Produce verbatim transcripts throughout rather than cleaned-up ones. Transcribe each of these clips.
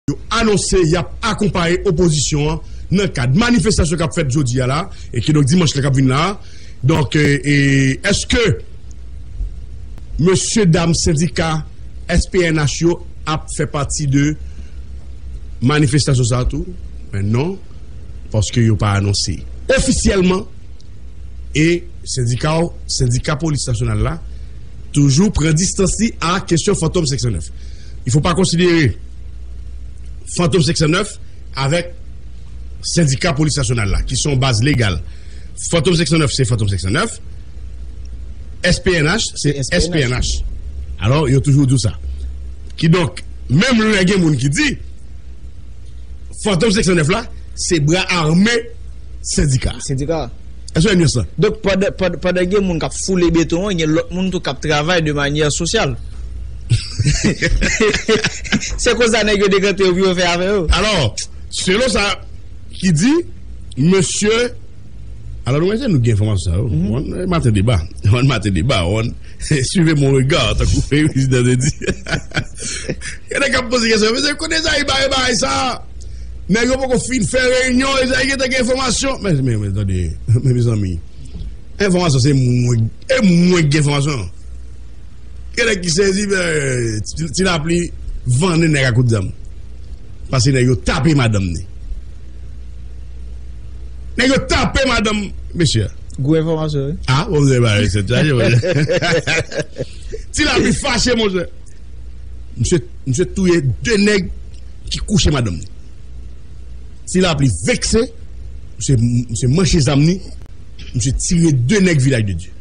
yo anonse y ap akonpaye opozisyon an nan kad manifestasyon k ap fèt jodi a la, e kidonk dimanch la k ap vin la a. Donk, e, e, èske mesye dam sendika S P N H yo ap fè pati de manifestasyon sa a tou? Men non, paske yo pa anonse ofisyèlman. E sendika, sendika polis nasyonal la toujou pran distans li a kesyon Fantom senk san nèf. Il faut pas considérer Fantom senk san nèf avèk sendika polis nasyonal la, ki se yon baz legal. Fantom senk san nèf, se Fantom senk san nèf. S P N H, se S P N H. Alò, yo toujou di w sa. Kidonk, menm lè gen moun ki di, Fantom senk san nèf la, se bra ame sendika. Sendika. Èske w wè nyans lan? Donk, pandan, pandan, pandan gen moun k ap foule beton an, gen lòt moun tou k ap travay de manyè sosyal. Se konsa nèg yo dekante yo pou yo fè afè yo. Alò, selon sa ki di, mesye, alò nou wè se nou gen enfòmasyon sa yo. Wan, maten deba. Wan, maten deba. Wan, suivez mon regard, tankou prezidan te di. Gen nèg k ap poze kesyon, mesye, kote Ezayi bare bagay sa? Nèg yo poko fin fè reyinyon, Ezayi gentan gen enfòmasyon. Men, men, men, tande, men mezanmi. Enfòmasyon, se mwen, e mwen ki gen enfòmasyon. Gen nèg ki sezi, men, ti, ti lapli vannen nèg a kout zam. Paske nèg yo tape madanm ni. Nèg yo tape madanm, mesye. Gwo enfòmasyon, wi. Ah, bon, mwen ba resèt chaje, mwen. Ti lapli fache, monchè. Misye, misye touye de nèg ki kouche madanm ni. Ti lapli vekse, misye, misye manche zam ni, misye tire de nèg Vilaj de Dye.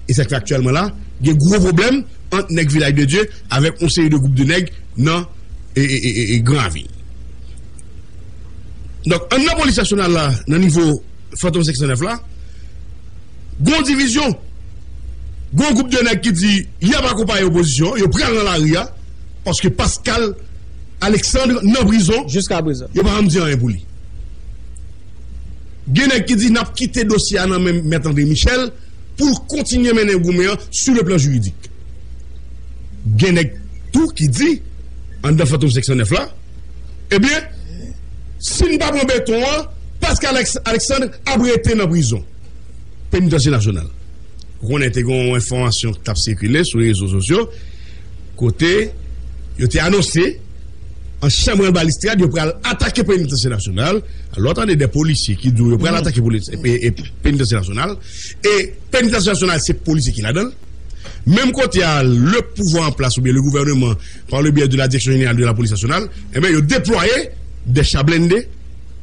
E sa k fè aktyèlman la, gen gwo pwoblèm ant nèg Vilaj de Dye avèk yon seri de gwoup de nèg nan, e, e, e, e, e, Gran Ravin. Donk, anndan polis nasyonal la, nan nivo Fantom senk san nèf la, gon divizyon. Gon gwoup de nèg ki di y ap akonpaye opozisyon, yo pral nan lari a, paske Pascal Alexandre nan prizon. Jiska prezan. Yo pa janm di anyen pou li. Gen nèg ki di n ap kite dosye a nan men Mèt André Michel pou l kontinye mennen goumen an sou le plan jiridik. Gen nèg tou ki di, anndan Fantom senk san nèf la, ebyen, si n pa pran beton an, Pascal Alex-, Alexandre ap rete nan prizon. Penitansye nasyonal. Ou konnen te gen yon enfòmasyon k t ap sikile sou rezo sosyo, kote yo te anonse, an Chanm Balistrad, yo pral atake Penitansye nasyonal. Alò, tande de polisye ki di w yo pral atake polis-, e, e, Penitansye nasyonal. E Penitansye nasyonal, se polisye ki ladan l. Menm kote a, le pouvoir en place oubyen le gouvernement, par le biais de la Direction Générale de la Police Nationale, enben, yo deplwaye de cha blende,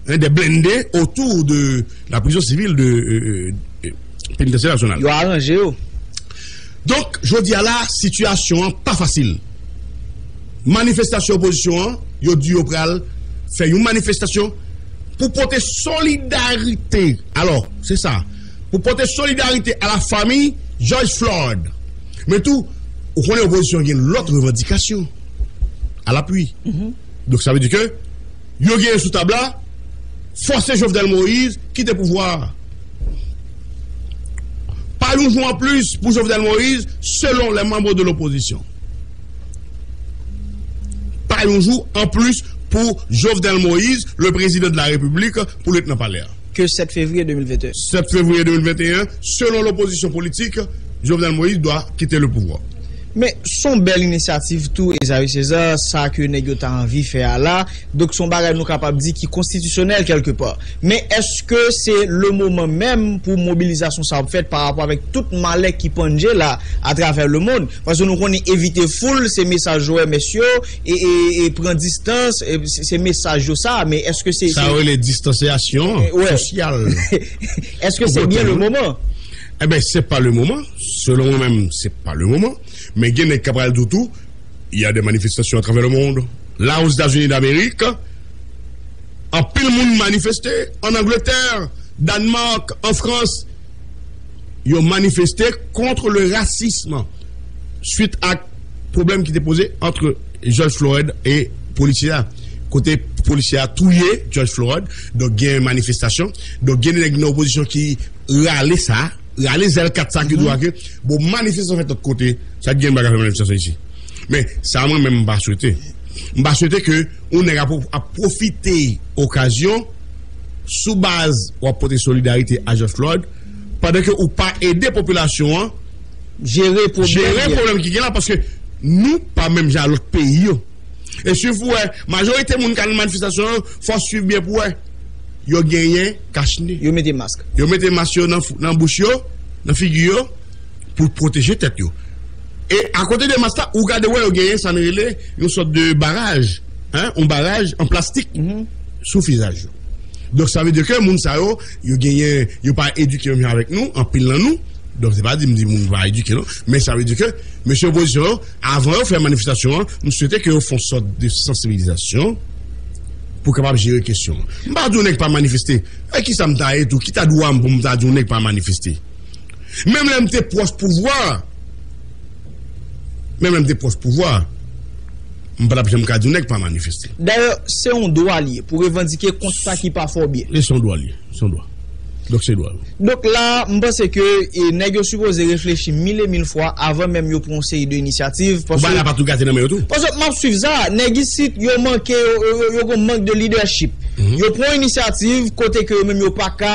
hein, des blindés autour de la prison civile de, euh, euh, Penitansye nasyonal. Yo aranje yo. Donk, jodi a la, sitiyasyon an pa fasil. Manifestasyon opozisyon an, yo di yo pral fè yon manifestasyon pou pote solidarite. Alò, se sa. Pou pote solidarite a la fami George Floyd. Men tou, ou konnen opozisyon gen lòt revandikasyon a lapui. Donk, sa vle di ke yo genyen sou tab la, fòse Jovenel Moïse kite pouvwa a. Pa yon jou anplis pou Jovenel Moïse, selon les membres de l'opposition. Pa yon jou anplis pou Jovenel Moïse, le président de la République, pou l ret nan palè a. Ke sèt fevriye de mil venteyen. Sèt fevriye de mil venteyen, selon lopozisyon politik, Jovenel Moïse doit quitter le pouvoir. Men, s on bèl inisyativ tou, Esaü César, sa ke nèg yo ta anvi fè a la. Donk, s on bagay nou kapab di ki konstitisyonèl kèlkepa. Men, èske se le moman menm pou mobilizasyon sa ap fèt pa rapò avèk tout malè ki pandje la atravè le mond? Paske nou konnen evite foul, se mesaj O M S yo, e, e, e pran distans, e, se, se mesaj yo sa, men èske se, sa se yo rele distansyasyon, e, wè, sosyal. Èske se byen le moman? Enben, se pa le moman. Selon mwen menm, se pa le moman. Men gen nèg k ap pral di w tou, il y a des manifestations à travers le monde. La, aux États-Unis d'Amérique, anpil moun manifeste. An Angletè, Dànmak, an Frans, yo manifeste contre le racisme suite ak pwoblèm ki te poze ant George Floyd e polisye a. Kote polisye a touye George Floyd, donk gen manifestasyon. Donk gen nèg nan opozisyon ki rale sa, rale zèl kat sa ki di w a ke, bon, manifestasyon fèt lòt kote, sa ki gen bagay fè manifestasyon isi. Men, sa mwen menm m pa swete. M pa swete ke yon nèg ap, ap pwofite okazyon sou baz w ap pote solidarite a George Floyd, pandan ke ou pa ede popilasyon an jere pwoblèm jere pwoblèm ki gen la, paske nou pa menm jan a lòt peyi yo. E swiv pou wè, majorite moun k al nan manifestasyon yo, fò w swiv byen pou wè. Yo genyen kachne. Yo mete mask. Yo mete mask yo nan, nan bouch yo, nan figi yo, pou pwoteje tèt yo. E akote de mask la, ou gade wè yo genyen sa n rele yon sòt de baraj, hein, yon baraj an plastik sou vizaj yo. Donk, sa vle di ke moun sa yo, yo genyen, yo pa edike menm jan avèk nou, anpil nan nou. Donk, se pa di m di moun pa edike, non. Men sa vle di ke mesye opozisyon yo, avan yo fè manifestasyon an, m swete ke yo fè yon sòt de sansibilizasyon pou kapab jere kesyon an. M pa di yon nèg pa manifeste. E kisa m ta ye tou? Ki ta dwa m pou m ta di yon nèg pa manifeste? Menm lè m te pwòch pouvwa, menm lè m te pwòch pouvwa, m pa t ap janm ka di yon nèg pa manifeste. Dayè, se yon dwa li ye pou revandike kont sa ki pa fè w byen. E se yon dwa li ye, se yon dwa. Donk, se dwa yo. Donk la, m panse ke e, nèg yo sipoze reflechi mil e mil fwa avan menm yo pran yon seri de inisyativ. Ou pa la pa tou gate nan men yo tou. Paske m ap swiv sa, nèg isit, yo manke, yo, yo, yo, yo gen mank de lidèchip. Yo pran yon inisyativ kote ke yo menm yo pa ka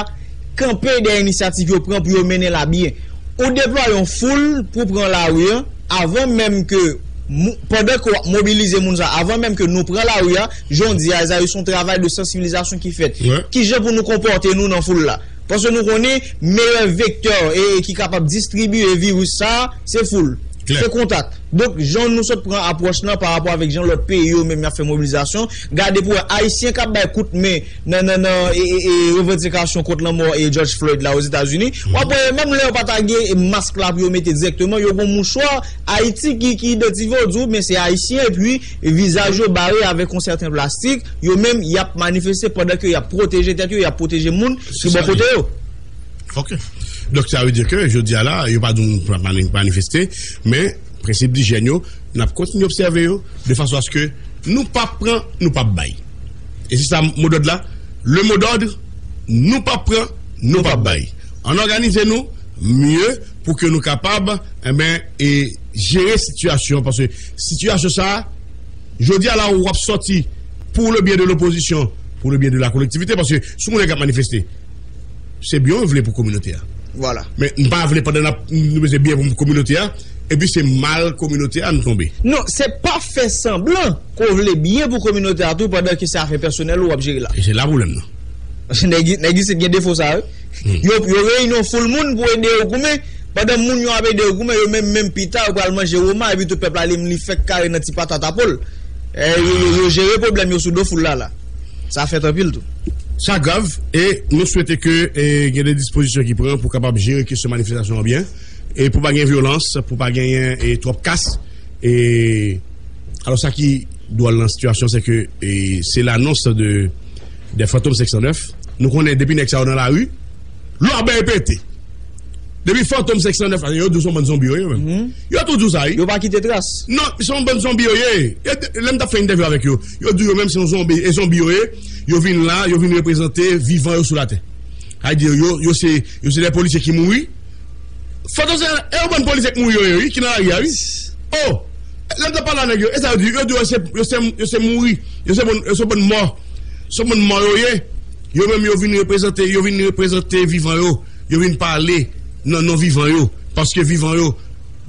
kanpe dèyè inisyativ yo pran pou yo mennen l a byen. Ou deplwaye yon foul pou pran lari an, avan menm ke, mou- pandan ke w ap mobilize moun sa, avan menm ke nou pran lari a, jan w di a, sa se yon travay de sansibilizasyon ki fèt. Kijan pou nou konpòte nou nan foul la? Paske nou konnen meyè vektè e, e ki kapab distribye viris sa, se foul. Se kontak. Donk, jan nou sot pran apwòch lan pa rapò avèk jan lòt peyi yo menm y ap fè mobilizasyon, gade pou wè Ayisyen k ap bay kout men nan, nan, nan e, e, e, revandikasyon kont lanmò e George Floyd la Ozetazini, w ap wè menm lè yo pa ta gen mask la pou yo mete dirèkteman, yo gen mouchwa Ayiti ki, ki idantifye w, di w, men se Ayisyen, epi vizaj yo bare avèk yon sèten plastik, yo menm y ap manifeste pandan ke y ap pwoteje tèt yo, y ap pwoteje moun ki bò kote yo. Ok. Donk, sa vle di ke jodi a la, yo pa di moun pa mani- manifeste, men prensip dijyèn yo, n ap kontinye obsève yo, de fason aske nou p ap pran, nou p ap bay. E se sa modòd la, le mot d'ordre, nou p ap pran, nou p ap bay. Ann òganize nou mye pou ke nou kapab, enben, e jere sitiyasyon, paske sitiyasyon sa a, jodi a la, w ap sòti pour le bien de l'opposition, pour le bien de la collectivité, paske si yon nèg ap manifeste, se byen w vle pou kominote a. Vwala. Men n pa vle pandan n ap, nou bezwen byen pou kominote a, epi se mal kominote a n tonbe. Non, se pa fè sanblan ke w vle byen pou kominote a tou pandan ke se afè pèsonèl ou w ap jere la. E se la pwoblèm nan. Nèg, nèg isit gen defo sa, wi. Yo, yo reyini yon foul moun pou ede yo goumen. Pandan moun yo ap ede yo goumen, yo menm, menm pita, yo pral manje woma, epi tout pèp la li, li fèk kare nan ti patata po l. E, yo, yo, yo jere pwoblèm yo sou do foul la, la. Sa fèt anpil tou. Sa grav, e nou swete ke e, gen de dispozisyon ki pran pou kapab jere kesyon manifestasyon an byen, e pou pa gen vyolans, pou pa genyen e, twòp kas. E, alò, sa ki dwòl nan sitiyasyon, se ke e, se lanons de, de Fantom senk san nèf. Nou konnen depi nèg sa yo nan lari, lò a bay pete. Depi Fantom senk san nèf la, yo di w se yon bann zonbi yo ye menm. Yo tou di w sa, wi. Yo pa kite tras. Non, se yon bann zonbi yo ye. Yo di- lè m t ap fè entèvyou avèk yo, yo di w yo menm se yon zonbi, e zonbi yo ye. Yo vin la, yo vin reprezante vivan yo sou latè. Sa vle di yo, yo se, yo se de polisye ki mouri. Fantom senk san nèf, e yon bann polisye k mouri yo ye, wi, ki nan lari a, wi. Oh! Lè m t ap pale a nèg yo, e sa yo di, yo di yo se, yo se, yo se mouri, yo se bann, yo se bann mò. Se bann mò yo ye. Yo menm yo vin reprezante, yo vin reprezante vivan yo. Yo vin pale nan non vivan yo. Paske vivan yo,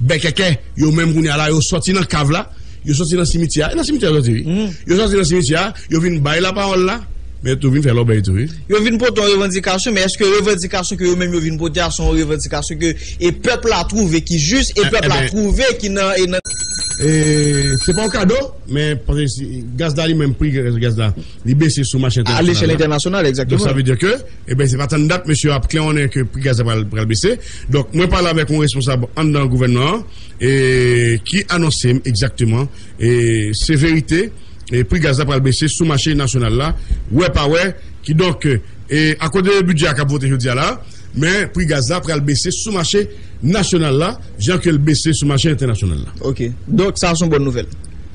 bèkèkè, yo menm kounye a la, yo sòti nan kav la, yo sòti nan simityè a. E nan simityè yo sòti, wi. Yo sòti nan simityè a, yo vin bay lapawòl la, men yo tou vin fè lòbèy tou, wi. Yo vin pote yon revandikasyon, men èske revandikasyon ke yo menm yo vin pote a se yon revandikasyon ke e pèp la twouve ki jis, e pèp la twouve ki nan, e nan. E, se pa yon kado, men paske si, gaz la li menm, pri gaz la, li bese sou mache entènasyonal la. A lechèl entènasyonal, egzakteman. Donk, sa vle di ke, e ben, se pa tann dat, mesye ap klèwonnen ke pri gaz la pral, pral bese. Donk, mwen pale avèk yon responsab anndan gouvènman an, e, ki anonse m egzakteman, e, se verite, e pri gaz la pral bese sou mache nasyonal la, wè pa wè, kidonk, e akoz de bidjè a k ap vote jodi a la, men pri gaz la pral bese sou mache nasyonal la, jan ke l bese sou mache entènasyonal la. Ok. Donk, sa se yon bòn nouvèl.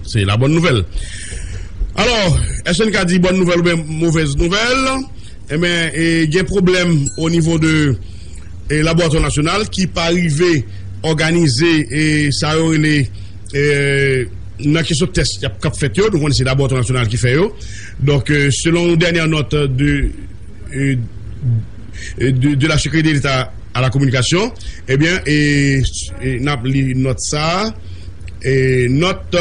Se la bòn nouvèl. Alò, èske n ka di bòn nouvèl oubyen movèz nouvèl? Enben, e, gen pwoblèm o nivo de, e, laboratwa nasyonal ki pa rive òganize, e, sa yo rele, e, nan kesyon tès y ap k ap fèt yo, nou konnen se laboratwa nasyonal ki fè yo. Donk, euh, selon yon dènyè nòt de, euh, de, de la Sécurité d'État à la communication, ebyen, e, e n ap li nòt sa a, e nòt